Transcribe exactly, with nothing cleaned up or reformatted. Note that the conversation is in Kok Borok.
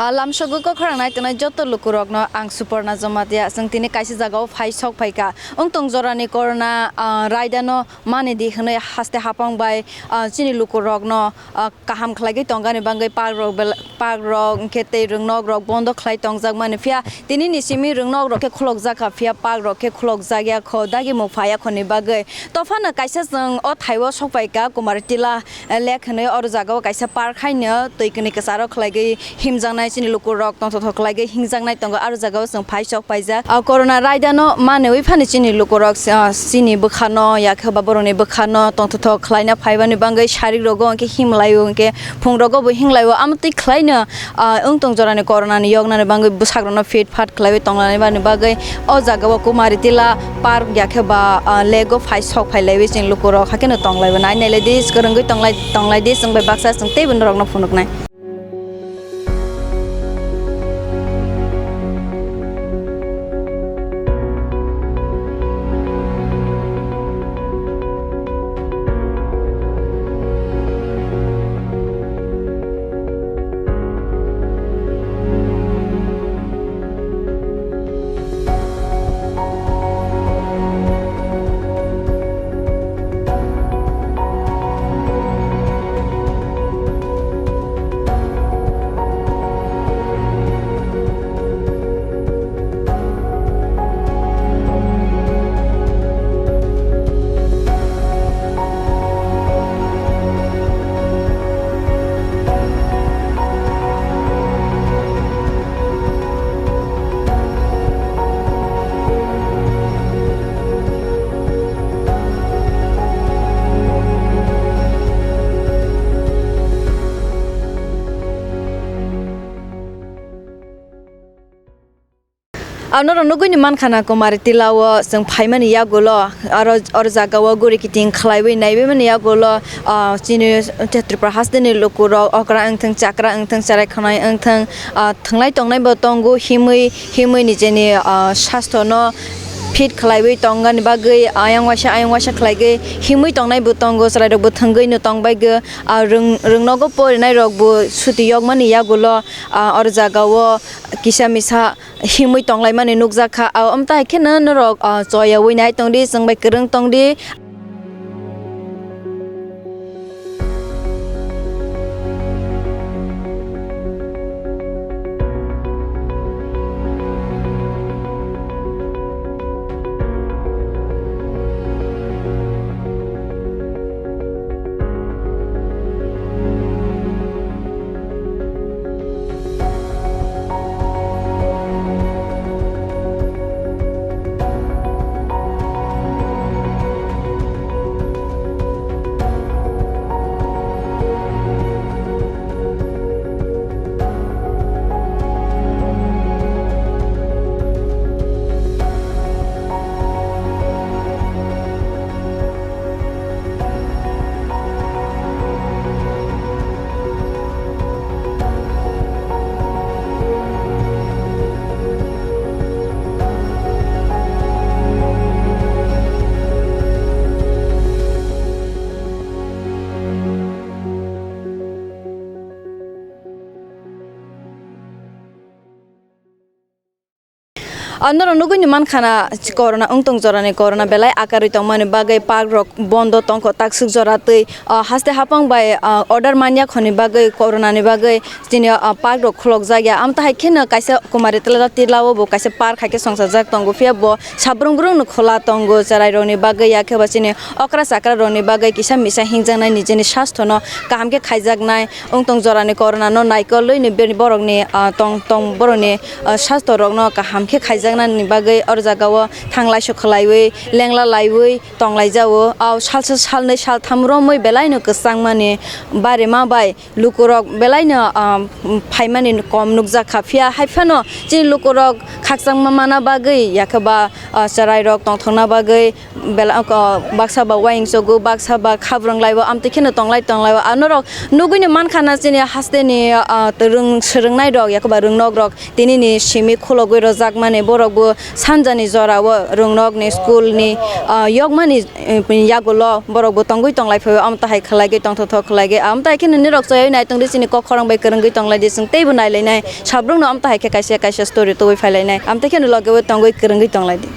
Ah, lamsogo kok khorang nai tongnai joto lukurokno ang Suporna Jamatia. Chwng tini kaisa jagao phai sok phaikha. Wngtong jorani corona, ah, raidano mani di hwnwi haste hapang bai, ah, chini lukurokno, ah, kaham khlaigwi tongani bagwi park rok bel-, park rok hwnkhe tei rwngnok rok bondo khlai tongjakmani. Phiya tinini simi rwngnok rok khe khulokjakha, phiya park rok khe khulokjakya kho, dagimung phaiya khoni bagwi. Tophano kaisa chwng o thaibo sok phaikha Kumar Tila lake hwnwi, oro jagao kaisa park haino twi kwnwi kwcharo khlaigwi himjaknai chini lukurok tongthokthok khlaigwi himjaknai tongo, aro jagao chwng phai sok paijak. A corona raidano manwi phano chini lukurok, ah, chini bwkhano yakhe ba borokni bwkhano tongthokthok khlaina phaibani bagwi sarik rogo hwnkhe himlaio, hwnkhe phungrogo bo himlaio, amtwi khlaino, ah, wngtong jorani coronani yoknani bagwi bwsakrokno fit phat khlaiwi tonglaini bagwi o jagao Kumari Tila park yakhe ba, ah, lake o phai sok phai laiwi chini lukurok hakheno tonglaibo nai nailai di, kwrwngwi tonglai, tonglai di, chwng bai baksa chwng teibo norokno phunuknai. Ang norok nugwi ni mankha na, Kumari Tila o chwng phaimani yagulo, aro, oro jaga o guri kiting khlaiwi naiwi mani yagulo, ah, chini Tripura haste ni lukurok okra wngthang, chakra wngthang, cherai khwnai wngthang, ah, thwnglai tongnai bo tongo, himwi, himwi nijeni, ah, sastho no fit khlaiwi tongani bagwi ayang waisa, ayang waisa khlaigwi himwi tongnai bo tongo, cherai rok bo thwngwi no tongbaigwi, ah, rwng, rwngnogo porinai rok bo suti yokmani yagulo, ah, oro jaga o kisa misa himwi tonglaimani nukjakha. Ah, omtahai kheno norok, ah, choyawi nai tongdi, chwng bai kwrwng tongdi. Ah, norok nugwi ni mankha na, corona wngtong jorani corona belai akarwi tongmani bagwi park rok bondo tongkho takswk jora twi, ah, haste hapang bai, ah, order manya khoni bagwi corona ni bagwi chini, ah, park rok khulokjak ya. Amtahai kheno kaisa Kumari Tila, Tila o bo kaisa park hai khe songsajak tongo, phiya bo sabrung brung no khula tongo, cherai rok ni bagwi ya khe ba chini okra chakra rok ni bagwi kisa misa hingjaknai, nijeni sastho no kaham khe khaijaknai. Wngtong jorani corona no naikolwi ni bini borokni, ah, tong, tong borokni, ah, sastho rokno kaham khe khaijaknani bagwi oro jaga o thanglai sokhlaiwi lengla laiwi tonglaijao. Ah, salsa salnwi saltham romwi belaino kwchangmani barima bai lukurok belaino, ah, phaimani kom nukjakha, phiya haiphano chini lukurok khakchangma mana bagwi yakhe ba, ah, cherai rok tongthokna bagwi bela, ah, baksa ba uaing chogo, baksa ba khabrwng laibo, amtwi kheno tonglai tonglaibo. Ah, norok nugwino mankha na chini hasteni, ah, rwng swrwngnai rok, yakoba rwngnok rok tinini simi khulogwi rwjakmani borok. Borok bo sanjani jora o rwngnokni school ni, ah, yokmani, eh, yagulo borok bo tongwi tonglai phai o, amtahai khlai gwi tongthok thok khlai gwi. Amtahai khe nini rok chayoi nai tongdi chini kok khorang bai kwrwngwi tonglai di, chwng teibo nai lai nai. Sabrung no amtahai khe kaisa kaisa story tubui phai lai nai. Amtahai khe no loge o tongwi kwrwngwi tonglai di.